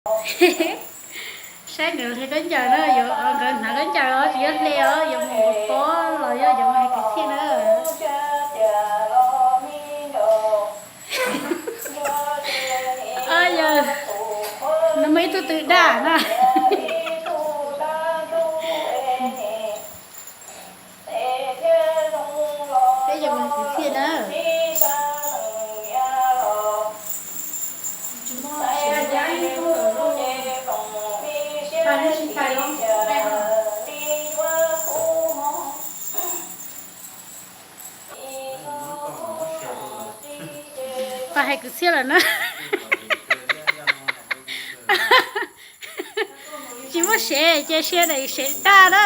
Saib nkawd hle khaub ncaws na, yuav nkawd hnav khaub ncaws os, tsis yog hle os, yuav mus pob los yog yuav mus hais kwv txhiaj na. Yog, no muaj ib tug twg daj na. Peb yuav mus hais kwv txhiaj na. Pab hais kwv txhiaj lawm na. Tsis muaj sev ces sia daim sev tag na.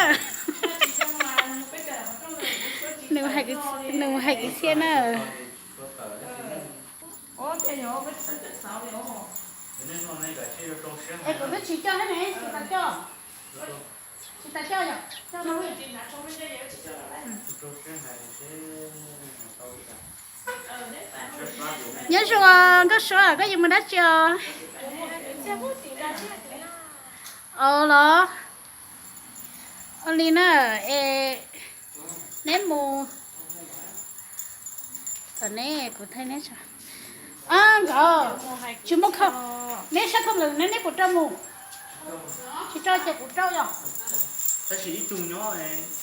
Nws hais kwv txhiaj na. Es kuv twb tsis coj thiab ne, tsis tas coj. Tsis tas coj yom, coj no. Nyob zoo Nkauj Suav, koj yuav mus dab tsi os? Ua los, ua li na, es neb mus, thaum neb kuv thaij neb tso. Nkawd tsis muaj khau, neb sab khau lwm neb, neb puas rau mus? Tsis rau ces kuv rau yom. Tab sis ib tug nyob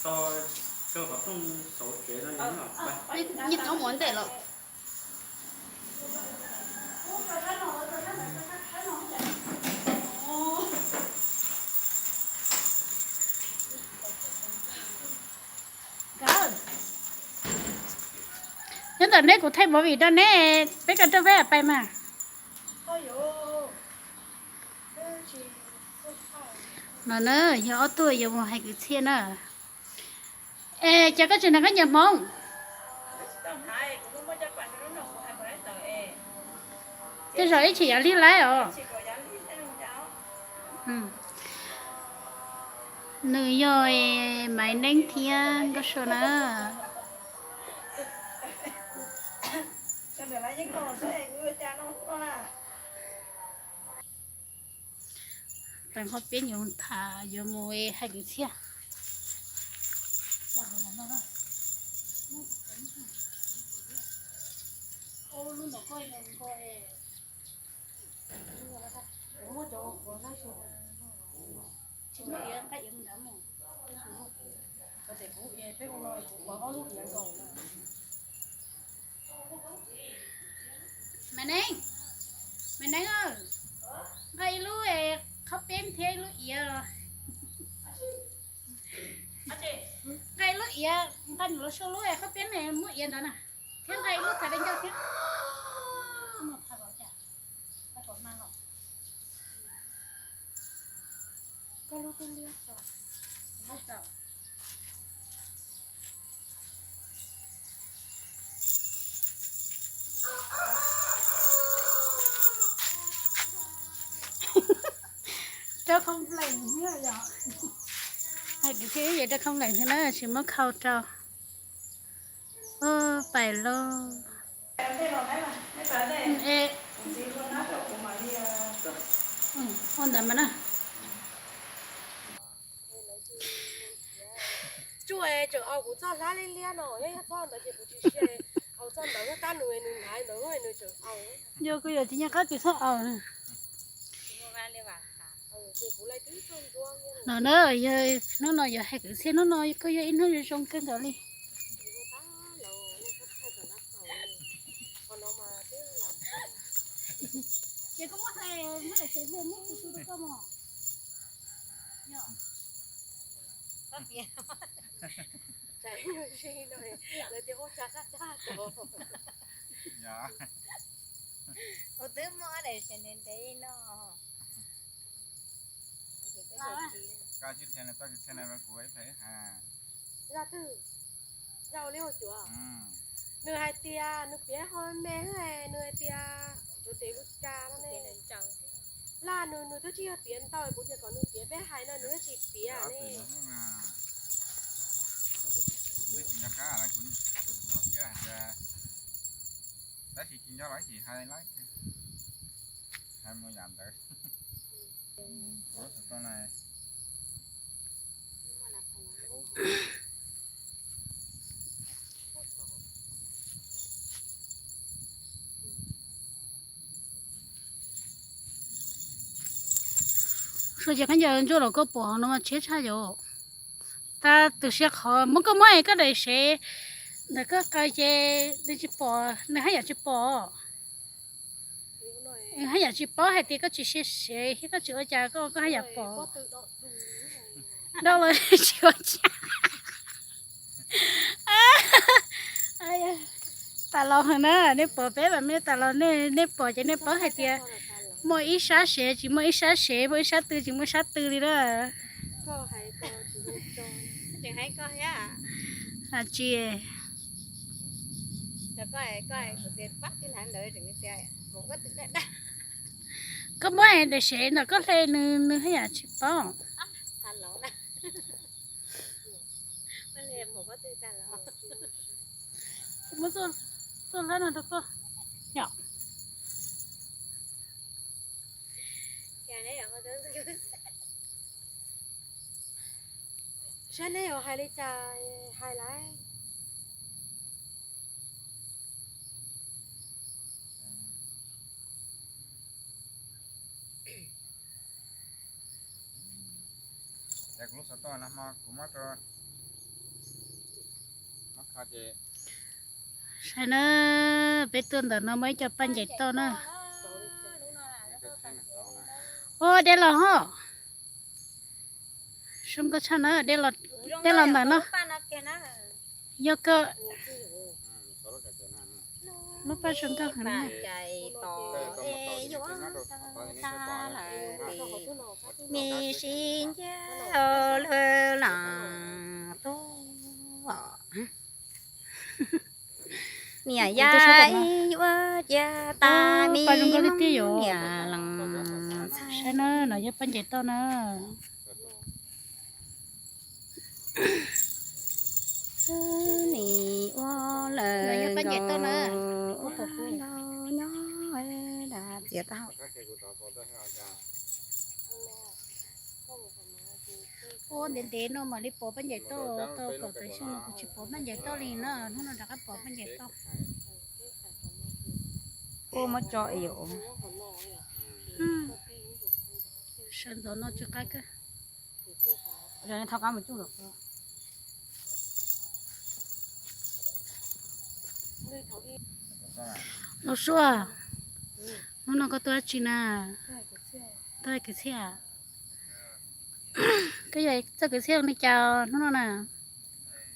to, rau qhov rooj xauv tsev no. Yeej txhob mus ua ntej los. Nyob ntawm neb kuv thaij movie rau neb, peb koj rau peb pais mas. No na, yog ob tug yuav mus hais kwv txhiaj na. Es cas koj tsis hnav khaub ncaws Hmoob? Tej zaum ib chim yav lig laib os. Nws yog Maiv Neeb thiab Nkauj Suav na. Tag hov peb yuav tham, yuav mus hais kwv txhiaj. Maiv Neeb, Maiv Neeb, nqa ib lub qhaub peeb thiab ib lub iav los. Nqa ib lub iav, nqa nws los sua lub qhaub peeb, muab iav ntawd na, thiab nqa ib lub thaiv dej ncauj thiab. Rau khoo plees thiab yom. Hais kwv txhiaj rau khoo plees thiab na, tsis muab khau rau. Pais lauj. Ua ntawd mas na. Tsuj tseem aus kuv txoj hlab liab liab no, yog txoj ntawd ces kuv tsis sia, aus txoj ntawd tab nws nws hlais ntawd nws tseem aus. Yog kuv yuav tsis nyob qab tsis txhob aus. No na, yog hnub no yog hais kwv txhiaj, hnub no kuj yog ib hnub zoo kawg nkaus li. Ces koj muab hais muab daim tsev hlua muab tu tu rau koj mog. Lawv tias ua tsa qab tag rau. Ua twb muaj ob daim tsev ntev ntev no. Koj tsis qhia nws txoj kwv txhiaj no rau kuv ib pliag wb hais. Zaj twg? Zaj ua liab ua cuav? Nws hais tias nws piav ho me, nws hais tias cuav tes hu cas no ne. Laj nws nws twb tsis yog piav ntau, kuv tias kom nws piav peb hais no nws twb tsis piav ne. Kuv twb tsis nco qab lawm, kuv thiab hais tias tab sis tsis nco lawm tsis hais lawm, hais mus yam ntawd. Suav ces khaub ncaws ntsuab los koj pom no mas tshiab tshaj yom. Tab tus siab qhov muab koj muab es koj daim sev ntawm koj qw ces nws tsis pom, nws haj yam tsis pom. Haj yam tsis paub hais tias koj tsis siab sev thiab koj tsis ua cas koj koj haj yam pom. Dab los tsis ua cas. Tas los heev na, nej pom peb mas nej tas los, nej pom ces nej paub hais tias muaj ib sab sev tsis muaj ib sab sev, muaj ib sab tw tsis muaj ib sab tw li na. Tsis, koj muab daim sev ntawm koj hle nws, nws haj yam tsis paub. Muab txoj hlab no rau koj. Saib neb yuav hais li cas hais lawm. Saib na, peb tuaj ntawm no muaj ib co paj ncaim toj na. Ua dej los ho. Zoo nkauj tshaj na, dej los ntawm no. Yog kawg. Lub paj zoo nkauj heev na. Me sib ncav lawm los tuaj. Niam yau yuav cia tas me niam lees. Saib na, no yog paj ncaim toj na. Nim ua lawm nkaus nyob da txiav tau. Ua ntev ntev no mam li pom paj ncaim toj tau, kom tam sim no kuv tsis pom paj ncaim toj li na, hnub no rov qab pom paj ncaim toj. Ua muab tso es sawv ntxov no tsis qab kawg. Thov qab mus tsuj los. Los Suav, hnub no koj tuaj dab tsi na? Tuaj hais kwv txhiaj. Koj yog txoj kwv txhiaj li cas hnub no na?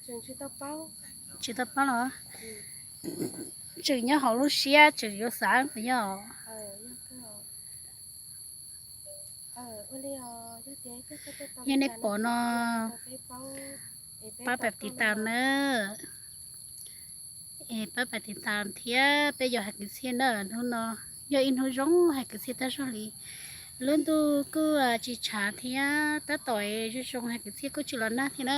Tsis tau paub los? Tseem nyob hauv lub siab tseem yuav xav puas yog? Yog nej pom no pab pab tiv tas na, es pab pab tiv tas thiab peb yuav hais kwv txhiaj na. Hnub no yog ib hnub zoo hais kwv txhiaj tag zog li. Lub ntuj kuj tsis tshav thiab tab tom zoo zoo hais kwv txhiaj kuj tsis los nag thiab na.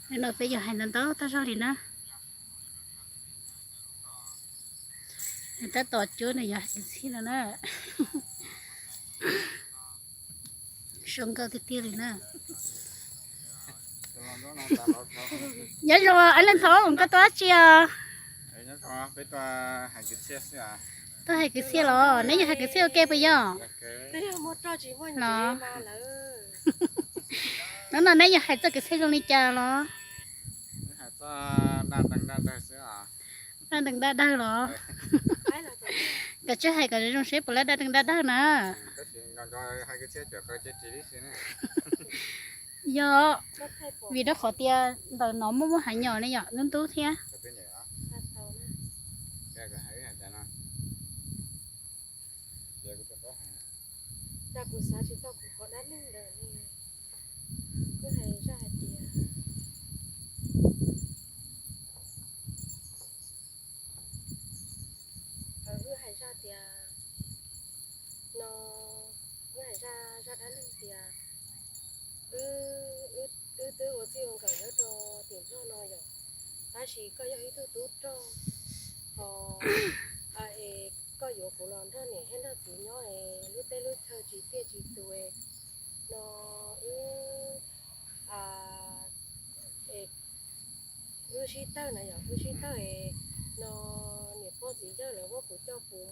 Hnub no peb yuav hais ntau ntau tag zog li na. Nws tab tom cuab nws yuav hais kwv txhiaj no na. Zoo nkauj tiag tiag li na. Nyob zoo Ab Leej Thoob, koj tuaj dab tsi os? Tuaj hais kwv txhiaj los? Neb yog hais kwv txhiaj ua ke puas yog? Los, hnub no neb yog hais txoj kwv txhiaj zoo li cas los? Daj nteeg daj dawg los? Koj tsis hais kom zoo seb puas lab daj nteeg daj dawg na. Yog, vim rau qhov tias ntawm no muaj muaj hav nyom ne yom, ntub ntub thiab. Wb hais zaj tias, no, wb hais zaj, zaj dab neeg tias wb, wb twb ua txij ua nkawm nyob rau tim Nplog no yom, tab sis koj yog ib tug tub rog, ho es koj yuav kuv los nrog niam thiab nrog txiv nyob es lub teb lub chaw tsis tiaj tsis tus es no wb, wb sib tawg na yom, wb sib tawg no niam pog txiv yawg lawv muab kuv coj puv